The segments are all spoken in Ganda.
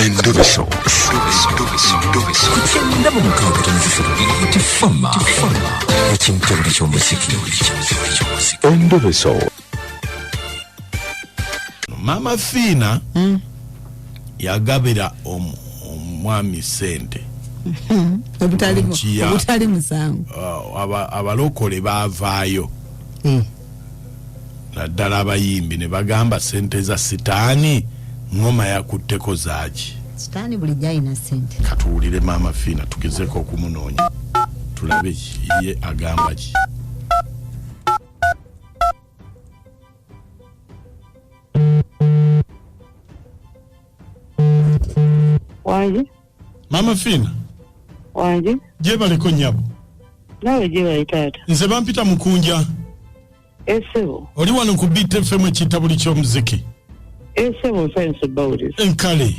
Endobeso. Ku 96.3 Beat FM. Ekintobuli ky'omuziki. Endobeso. Mama Fiina yagabira omwami sente Nkiya. Obutali musango. Abalokole baavaayo naddala abayimbi ne bagamba sente za sitaani ngoma yakutteko zaaki. Sitaani bulijjo alina sente. Katuwulire Maama Fiina, tugezeko okumunoonya tulabe ye agamba ki. Wangi. Maama Fiina. Wangi. Gyebaleko nnyabo. Naawe gyebale taata. Nze bampita Mukunja. Esebo. Oli wano ku Beat FM ekitabuli ky'omuziki. Esebo, nsanyuse bawuliza. Enkale.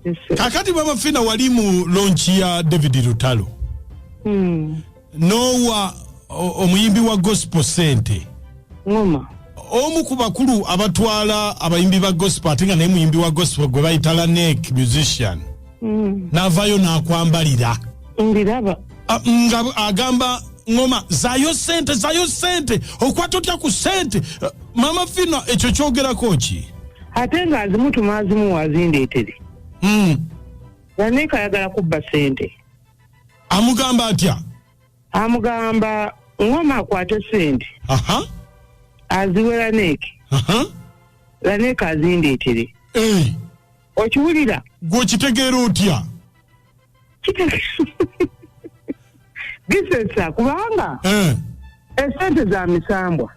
Esebo. Kakati Maama Fiina, wali mu launch ya David Lutalo n'owa omuyimbi wa gospel sente. Ngoma. Omu ku bakulu abatwala abayimbi ba gospel ate nga naye muyimbi wa gospel gwe bayita Lanek musician n'avaayo n'akwambalira. Mbiraba. Nga agamba ngoma zayo sente, zayo sente, okwata otya ku sente? Mama Fiina, ekyo kyogerako ki? Ate nga azimutuma azimuwa azindeetere. Lanek ayagala kubba sente. Amugamba atya? Amugamba ngoma akwate sente. Aziwe Lanek. Lanek azindeetere. Okiwulira? Gwe okitegeera otya? Bisetsa kubanga esente za misambwa.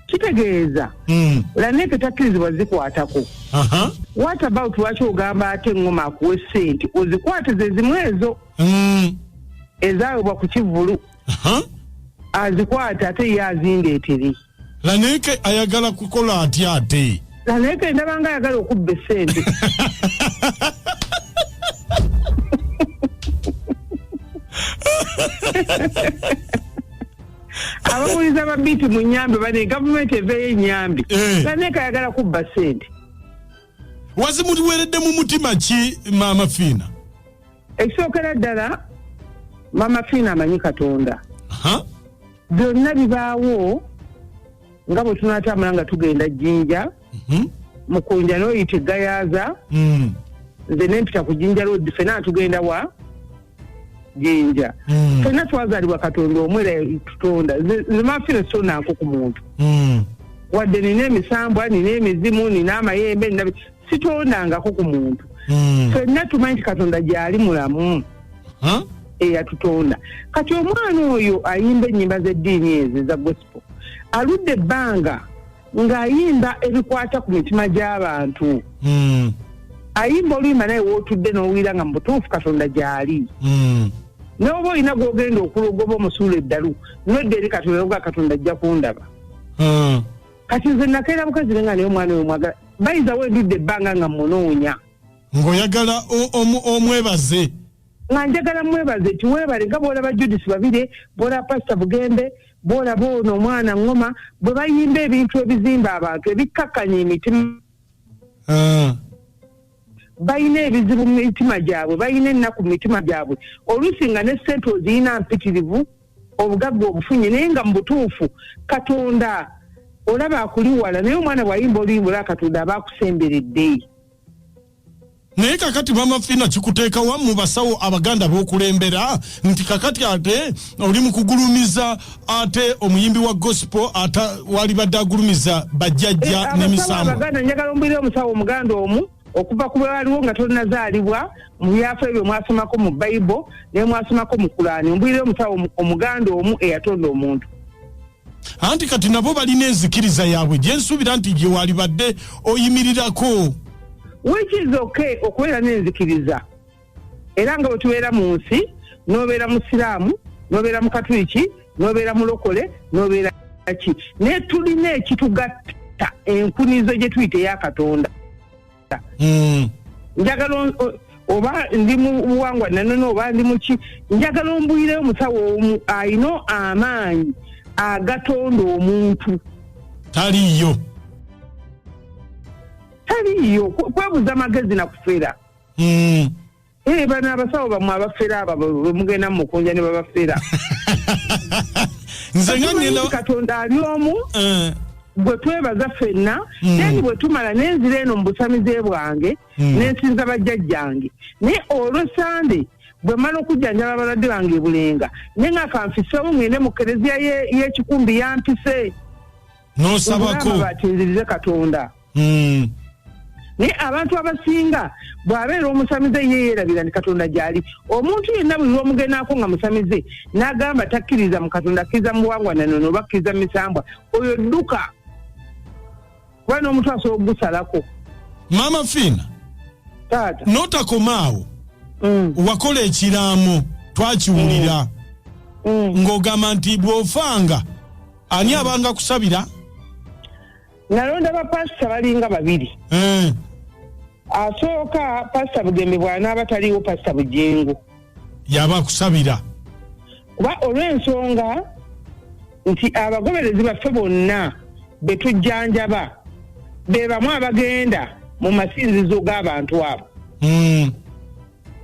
Kitegeeza Lanek takkirizibwa zikwatako. What about lwaki ogamba ate ngoma akuwe sente ozikwate ze zimu ezo ezaawebwa ku kivvulu? Azikwate ate ye azindeetere. Lanek ayagala kukola atya ate? Lanek ndaba nga ayagala okubba esente. Abawuliza ba Beat mu nnyambe bane gavumenti eveeyo ennyambe. Lanek ayagala kubba sente. Wazimuweredde mu mutima ki Maama Fiina? Ekisookera ddala Maama Fiina amanyi Katonda. Byonna bibaawo nga bwe tunaatambula nga tugenda Jjinja, Mukunja n'oyita Eggayaaza, nze ne mpita ku Jjinja Road, ffenna tugenda wa Jjinja. Ffenna twazaalibwa Katonda omu era tutonda. Nze Maama Fiina sitondanko ku muntu. Wadde nina emisambwa, nina emizimu, nina amayembe, nina sitondangako ku muntu. Ffenna tumanyi nti Katonda gy'ali mulamu. Eyatutonda. Kati omwana oyo ayimba ennyimba z'eddiini ezo eza gospel aludde ebbanga ng'ayimba ebikwata ku mitima gy'abantu. Ayimba oluyimba naye w'otudde n'owulira nga mu butuufu Katonda gy'ali. N'oba olina gw'ogenda okulogoba omusuula eddalu n'odda eri Katonda oga Katonda ajja kundaba. Kati nze nakeera bukazi nga naye omwana oyo mwagala, bayinza wendudde ebbanga nga mmunoonya. Ng'oyagala omwebaze. Nga njagala mwebaze nti weebale, nga bw'olaba Judith Babire, bw'olaba Pastor Bugembe, bw'olaba ono omwana Ngoma, bwe bayimba ebintu ebizimba abantu, ebikkakkanya emitima. Balina ebizibu mu mitima gyabwe, balina ennaku mu mitima gyabwe. Oluusi nga ne ssente ozirina mpitirivu, obugagga obufunye, naye nga mu butuufu Katonda olaba akuli wala, naye omwana bw'ayimba oluyimba olaba Katonda aba akusemberedde. Naye kakati Mama Fiina kikuteeka wa mu basawo Abaganda b'okulembera nti kakati ate oli mu kugulumiza ate omuyimbi wa gospel ate walibadde agulumiza bajjajja n'emisambo? Abasawo Abaganda, njagala ombulire omusawo omuganda omu okuva ku bwaliwo nga tonnazaalibwa mu byafo ebyo mwasomako mu Bible ne mwasomako mu Kulaani, ombulire omusawo omuganda omu eyatonda omuntu. Anti kati nabo balina enzikiriza yaabwe gye nsuubira nti gye walibadde oyimirirako. Which is okay okubeera n'enzikiriza, era nga bwe tubeera mu nsi, n'obeera musiraamu, n'obeera mukatuliki, n'obeera mulokole, n'obeera ki, naye tulina ekitugatta, enkunizo gye tuyita eya Katonda. Njagala oba ndi mu buwangwa nanono oba ndi muki, njagala ombuyireyo omusawo omu alina amaanyi agatonda omuntu. Taliiyo. Taliiyo. Kwebuza magezi na kufera. Bano abasawo bamwe abafera abo bwe mugenda mukunja ne babafera. Nze nga ngenda Katonda ali omu. Gwe twebaza ffenna. Then bwe tumala nenzira eno mu busamize bwange, nensinza bajjajjange. Naye olwo Sande bwe mmala okujjanjaba abalwadde bange e Bulenga, naye nga kanfiseewo ngende mu kereziya y'ekikumbi yampise. N'osabako. Amabaati nzirize Katonda. Naye abantu abasinga bw'abeera omusamize ye yeerabira nti Katonda gy'ali. Omuntu yenna buli lw'omugenaako nga musamize n'agamba takkiriza mu Katonda, akkiriza mu buwangwa nanono oba akkiriza mu misambwa, oyo dduka. Kuba n'omuntu asobola okugusalako. Maama Fiina, Taata. N'otakomaawo. Wakola ekiraamo twakiwulira. Ng'ogamba nti bw'ofanga ani abanga kusabira? Nalonda bapasita balinga babiri. Asooka Pasita Bugembe, bw'anaaba taliiwo Pasita Bugingo. Yaba akusabira. Kuba olw'ensonga nti abagoberezi baffe bonna be tujjanjaba be bamu abagenda mu masinzizo g'abantu abo.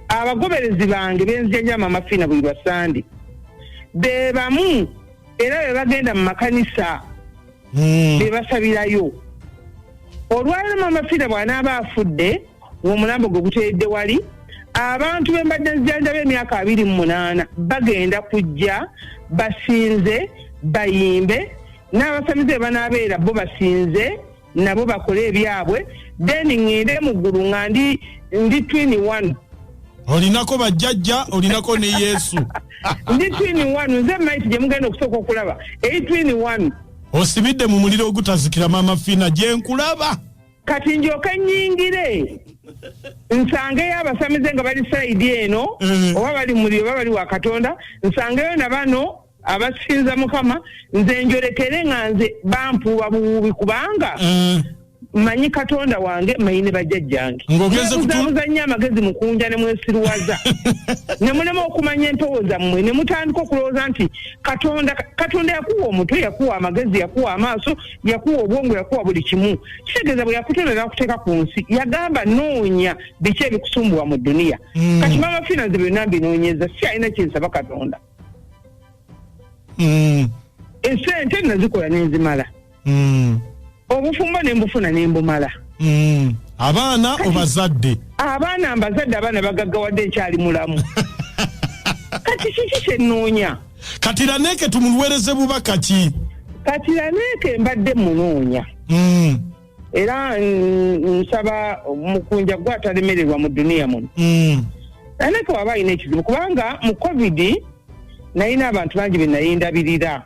Abagoberezi bange benzijjanjaba Mama Fiina buli lwa Sande be bamu era be bagenda mu makanisa be basabirayo. Olwaleero Mama Fiina bw'anaaba afudde ng'omulambo gwe guteeredde wali, abantu be mbadde nzijanjaba emyaka 28 bagenda kujja basinze, bayimbe, n'abasamize be banaabeera bo basinze nabo bakole ebyabwe, then ŋŋende mu ggulu nga ndi twin one. Olinako bajjajja, olinako ne Yesu. Ndi twin one, nze maiti gye mugenda okusooka okulaba eri twin one. Osibidde mu muliro ogutazikira Maama Fiina, gye nkulaba. Kati njooke nnyingire nsangeyo abasamize nga bali sayidi eno, oba bali muliro oba bali wa Katonda, nsangeyo na bano abasinza Mukama, nze njolekere nga nze bampuuba buwuubi kubanga mmanyi Katonda wange, mmanyi ne bajjajjange. Ng'ogeze kutu- Mwebuzabuza nnyo amagezi mukunja ne mwesiruwaza. Ne mulema okumanya empewo zammwe, ne mutandika okulowooza nti Katonda yakuwa omutwe, yakuwa amagezi, yakuwa amaaso, yakuwa obwongo, yakuwa buli kimu. Kitegeeza bwe yakutonda n'akuteeka ku nsi, yagamba noonya biki ebikusumbuwa mu duniya. Kati Maama Fiina nze byonna mbinoonyeza, si alina kyensaba Katonda. Esente nazikola ne nzimala. Obufumbo ne mbufuna ne mbumala. Abaana obazadde? Abaana mbazadde, abaana bagaggawadde, nkyali mulamu. Kati kiki kye nnoonya? Kati Laneeke tumuweereze bubaka ki? Kati Laneeke mbadde munoonya. Era nsaba mukunja gwe atalemererwa mu duniya muno. Laneeke waba alina ekizibu kubanga mu COVID nalina abantu bangi be nali ndabirira.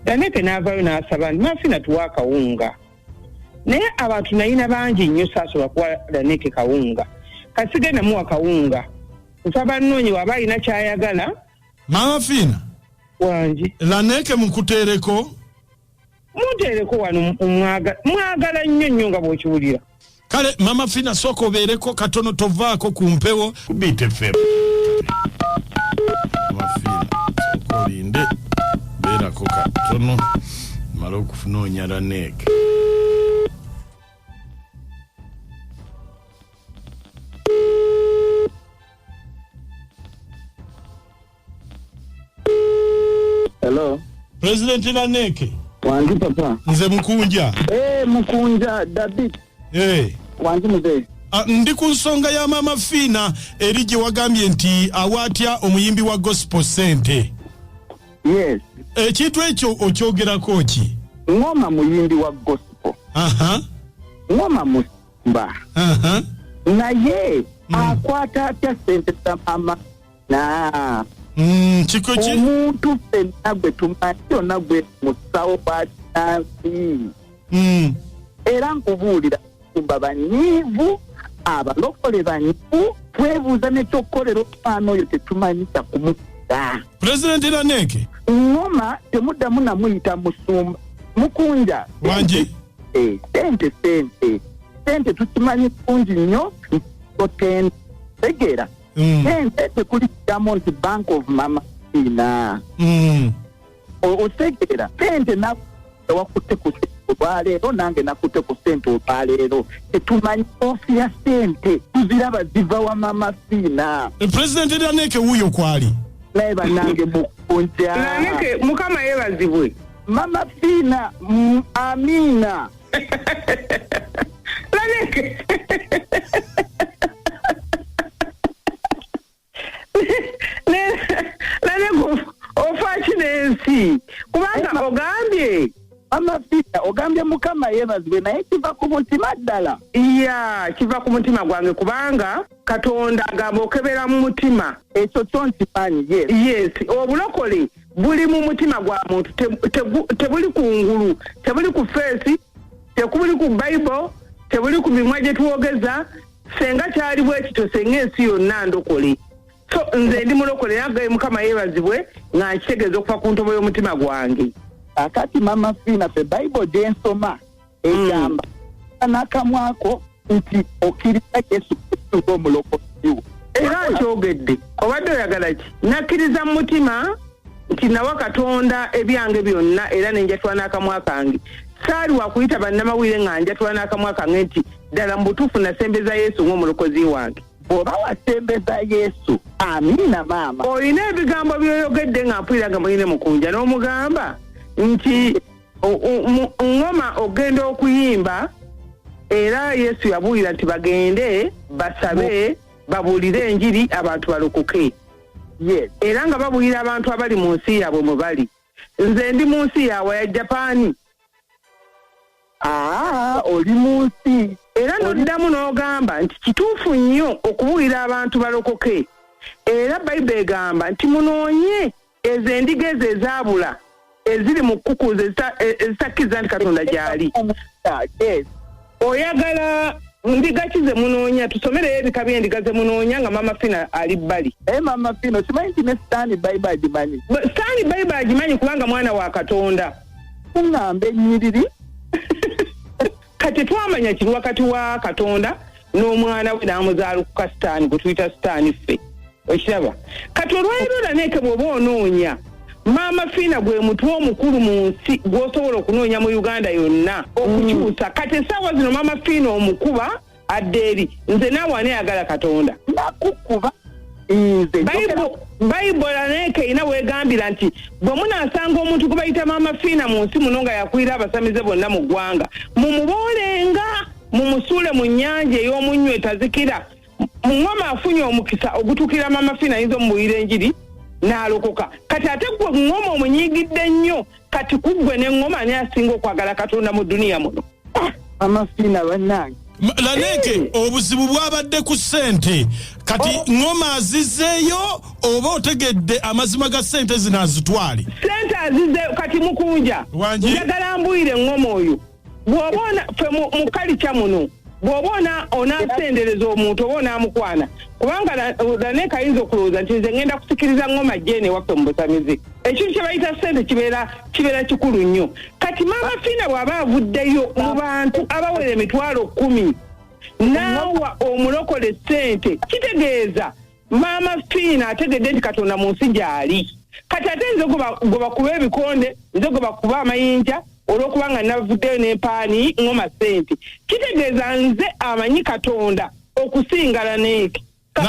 Laneeke n'avaayo n'asaba nti Maama Fiina tuwa akawunga. Naye abantu nalina bangi nnyo, saasobola kuwa Laneeke kawunga. Kasige namuwa kawunga. Nsaba nnoonye waba alina ky'ayagala. Maama Fiina. Wangi. Laneeke mukuteereko? Munteereko wano, mwagala nnyo nnyo nga bw'okiwulira. Kale Maama Fiina sooka obeereko katono, tovaako ku mpewo. Beat FM. Maama Fiina, sooka olinde, beerako katono, male okunoonya Laneeke. Hello. President Laneeke. Wangi papa. Nze Mukunja. Mukunja David. Wangi mzee. Ndi ku nsonga ya Mama Fiina eri gye wagambye nti awaatya omuyimbi wa gospel ssente. Yes. Ekintu ekyo okyogerako ki? Ngoma muyimbi wa gospel. Ngoma musumba. Naye akwata atya ssente za Mama na? Kiko ki? Omuntu ffenna gwe tumanyi yonna gwe musawo wa kinansi. Era nkubuulira abasumba banyiivu, abalokole banyiivu, twebuuza n'ekyokukolera omwana oyo tetumanyi kya kumukola. President Laneeke. Ngoma temuddamu namuyita musumba. Mukunja. Wangi. Sente, sente. Sente tukimanyi bulungi nnyo, otenda. Tegeera. Sente tekuli kigambo nti Bank of Mama Fiina. Otegeera. Sente na wakutte ku Olwaleero nange nakutte ku ssente olwaleero. Tetumanyi ofi ya ssente, tuziraba ziva wa Mama Fiina. Pulezidenti Laneke wuuyo kwali. Naye bannange mukunja. Laneke, Mukama yeebazibwe. Mama Fiina, amiina. Laneke. Laneke, ofa ki n'ensi? Kubanga ogambye. Mama Fiina, ogambye Mukama yeebazibwe, naye kiva ku mutima ddala. Iya, kiva ku mutima gwange kubanga Katonda agamba okebera mu mutima. Ekyo kyo nkimanyi, yes. Yes, obulokole buli mu mutima gwa muntu, tebuli ku ngulu, tebuli ku feesi, tekubuli ku Bible, tebuli ku mimwa gye twogeza. Senga kyali bwe kityo, senga ensi yonna ndokole. So nze ndi mulokole, naye Mukama yeebazibwe nga nkitegeeza okuva ku ntobo y'omutima gwange. Akati Mama Fiina, ffe Bible gye nsoma egamba n'akamwako nti okkiriza Yesu Kristo ng'omulokozi wo. Era nkyogedde, obadde oyagala ki? Nakkiriza mu mutima nti nawa Katonda ebyange byonna era ne njatula n'akamwa kange. Saali wakuyita bannamawulire nga njatula n'akamwa kange nti ddala mu butuufu nasembeza Yesu ng'omulokozi wange. Bw'oba wasembeza Yesu, amiina maama. Olina ebigambo by'oyogedde nga mpulira nga mulina mukunja n'omugamba nti ngoma ogenda okuyimba, era Yesu yabuulira nti bagende basabe babuulire enjiri abantu balokoke. Yes. Era nga babuulira abantu abali mu nsi yaabwe mwe bali. Nze ndi mu nsi yaabwe ya Japaani. Oli mu nsi. Era n'oddamu n'ogamba nti kituufu nnyo okubuulira abantu balokoke. Era Bayibuli egamba nti munoonye ezo endiga ezo ezaabula eziri mu kkukuuza ezitakkiriza nti Katonda gy'ali. Yes. Oyagala ndiga ki ze munoonya? Tusomereyo ebika by'endiga ze munoonya nga Mama Fiina ali bbali. Mama Fiina, okimanyi nti ne Sitaani Bayibuli agimanyi? Sitaani Bayibuli agimanyi kubanga mwana wa Katonda. Kuŋŋamba ennyiriri. Kati twamanya kiri wakati wa Katonda n'omwana we n'amuzaalukuka Sitaani, gwe tuyita Sitaani ffe. Okiraba? Kati olwaleero Laneke bw'oba onoonya Mama Fiina gwe mutwe omukulu mu nsi gw'osobola okunoonya mu Uganda yonna okukyusa. Kati essaawa zino Mama Fiina omukuba adda eri. Nze naawe ani ayagala Katonda? Nakukuba nze. Bayibuli Laneke erina weegambira nti bwe munaasanga omuntu gwe bayita Mama Fiina mu nsi muno nga yakwira abasamize bonna mu ggwanga, mumuboolenga, mumusuule mu nnyanja ey'omunnyo etazikira. Ngoma afunye omukisa ogutuukira Mama Fiina ayinza omubuulira enjiri n'alokoka. Kati ate gwe ngoma omunyiigidde nnyo, kati ku ggwe ne ngoma ani asinga okwagala Katonda mu duniya muno? Mama Fiina bannange. Laneke, obuzibu bwabadde ku ssente. Kati ngoma azizzeeyo oba otegedde amazima ga ssente zino azitwale? Ssente azizzeeyo kati mukunja. Njagala mbuulire ngoma oyo. Bw'oba ffe mu kalica muno, bw'oba onaasendereza omuntu oba onaamukwana, kubanga Laneke ayinza okulowooza nti nze ngenda kusikiriza ngoma jene waffe mu busamize. Ekintu kye bayita ssente kibeera kikulu nnyo. Kati Mama Fiina bw'aba avuddeyo mu bantu abawera 10,000 n'awa omulokole ssente, kitegeeza Mama Fiina ategedde nti Katonda mu nsi gy'ali. Kati ate nze gwe bakuba ebikonde, nze gwe bakuba amayinja olw'okubanga navuddeyo n'empaani ngoma ssente, kitegeeza nze amanyi Katonda okusinga Laneke.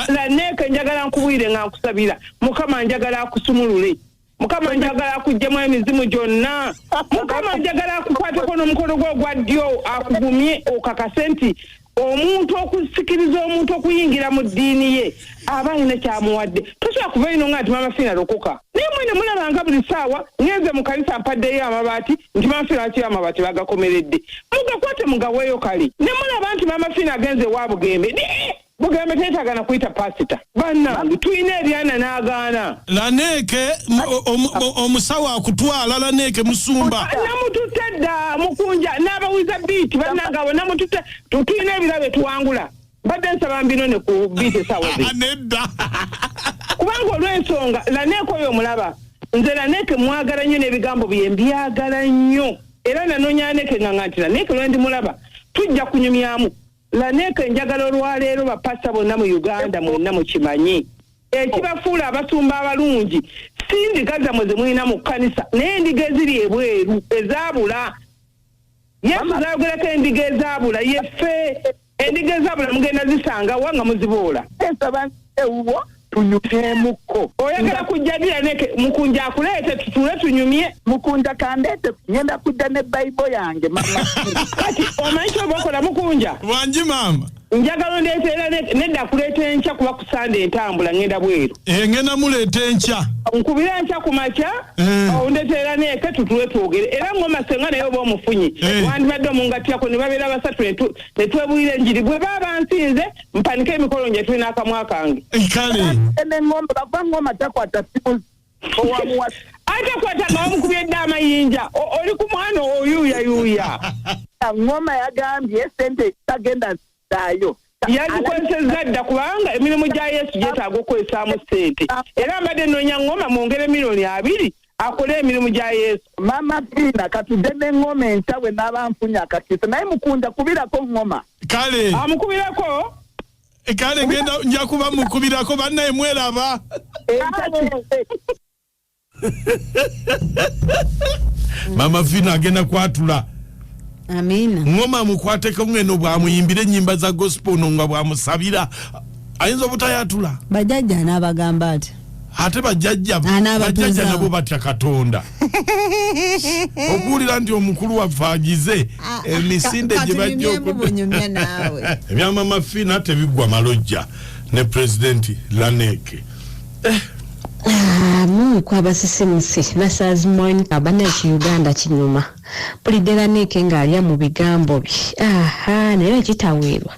Laneke njagala nkubuulire nga nkusabira, Mukama njagala akusumulule, Mukama njagala akuggyemu emizimu gyonna, Mukama njagala akukwateko n'omukono gwe ogwa ddyo akugumye okakase nti omuntu okusikiriza omuntu okuyingira mu ddiini ye aba alina kyamuwadde. Tosobola kuva ino nga nti Mama Fiina lokoka. Naye mwene mulabanga buli ssaawa ngenze mu kanisa mpaddeyo amabaati nti Mama Fiina lwaki amabaati bagakomeredde. Mugakwate mugaweeyo kale. Ne mulaba nti Mama Fiina agenze ewa Bugembe. Bugembe teetaaga na kuyita pasita. Bannange tulina ebyana n'agaana. Laneke omusawo akutwala Laneke musumba. Namututte dda mukunja n'abawiza biiti bannange abo namututte. Tulina ebirabo tuwangula. Mbadde nsaba mbinone ku biiti essaawa zino. Nedda. Kubanga olw'ensonga Laneke oyo omulaba. Nze Laneke mwagala nnyo n'ebigambo bye mbyagala nnyo. Era nanoonya Laneke nga nti Laneke lwe ndimulaba tujja kunyumyamu. Laneke njagala olwaleero bapasita bonna mu Uganda mwenna mukimanye. Ekibafuula abasumba abalungi si ndiga zammwe ze mulina mu kkanisa, naye endiga eziri ebweru ezaabula. Yesu zayogerako endiga ezaabula, yeffe endiga ezaabula mugenda zisanga wa nga muziboola. Nsaba ewuwo tunyumyemuko. Oyagala kujja dira neke Mukunja akuleete tutuule tunyumye. Mukunja kandeete, ngenda kujja ne Bible yange mama. Kati omanyi kyoba okola Mukunja? Wangi maama. Njagala ondeete era nedda kuleeta enkya kuba ku Sande entambula ngenda bweru. Ngenda muleeta enkya. Nkubira enkya ku makya, ondeete era neke tutuule twogere. Era ngoma senga naye oba omufunyi. Wandibadde omungatyako ne babeera basatu ne twebuulira enjiri. Bwe baba nsinze mpanike emikolo nje tulina akamwa kange. Kale. Ene ngoma bava ngoma takwata simu owamuwa. Ate kwata nga bamukubye dda amayinja. Oli ku mwana oyuuyayuuya. Ngoma yagambye sente tagenda zaayo. Yazikozesezza dda kubanga emirimu gya Yesu gyetaaga okukozesaamu ssente. Era mbadde nnoonya ngoma mwongere 20,000,000 akole emirimu gya Yesu. Mama Fina katudde n'engoma enkya bwe naaba nfunye akakisa. Naye Mukunda kubirako ngoma. Kale. Amukubirako? Kale ngenda nja kuba mukubirako bannaye mweraba. Mama Fina agenda kwatula. Amina. Ngoma mukwateko ngeno bwamuyimbira ennyimba za gospel no nga bwamusabira. Ayinza obutayatula. Bajjajja n'abagamba ati. Ate bajjajja nabo batya Katonda. Okuwulira nti omukulu waffe agize emisinde gye bajja okunyumya naawe. Ebya Mama Fina tebiggwa malojja ne Pulezidenti Laneke. Mungu abasisimusi Nasaz Monica bannansi Uganda kinyuma. Mpulidde Laneke ng'alya mu bigambo bye. Aha, naye kitaweerwa.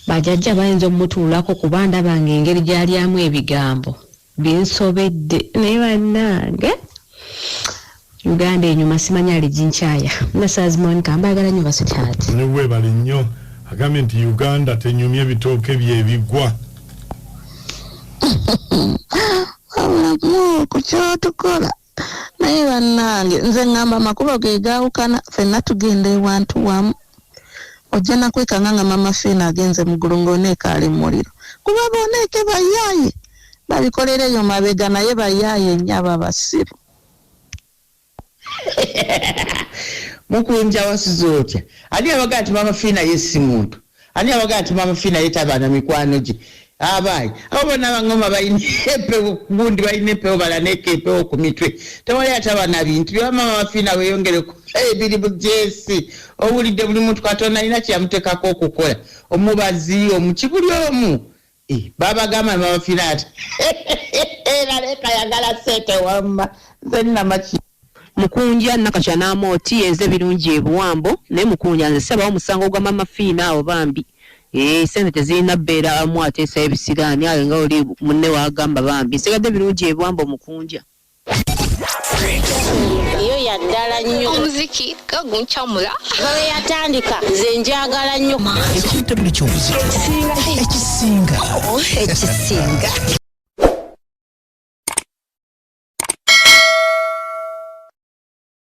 Bajjajja bayinza omutuulako kuba ndaba ng'engeri gy'alyamu ebigambo binsobedde. Naye bannange Uganda enyuma simanyi aliginkyaya. Nasaz Monica mbaagala nnyo basweetheart. Ne weebale nnyo. Agambye nti Uganda tenyumye ebitooke bye ebigwa. Wabula ku kyotukola. Naye bannange nze ŋŋamba amakubo ge gaawukana ffenna tugenda ewantu wamu. Ojja nakwekanga nga Mama Fina agenze mu ggulu ng'oneeka ali mu muliro. Kuba booneeke bayaaye babikolera eyo mabega naye bayaaye nnyo abo abasiru. Mukunja wasize otya? Ani abagaa nti Mama Fina ye si muntu? Ani abagaa nti Mama Fina ye taba na mikwano gye? Abayi abo bonna bangoma balina empewo gundi balina empewo balaneka empewo ku mitwe. Tewali ataba na bintu bya Mama Fina weeyongere ebiri mu jesi. Owulidde buli muntu Katonda alina kye yamuteekako okukola. Omubazi omuki buli omu. Babagamba Mama Fina ati Laleka yagala ssente wamma nze nnamaki. Mukunja Nakakya n'amooti enze birungi ebuwambo naye Mukunja nze ssabawo omusango gwa Mama Fina awo bambi. Sente tezirina bbeera amu ateesa ebisiraani awo nga oli munne w'agamba bambi. Nsigadde birungi ebuwambo Mukunja. Yo ya ddala nnyo. Omuziki gaguncamula. Bwe yatandika nze njagala nnyo. Ekintabuli ky'omuziki. Ekisinga. Ekisinga.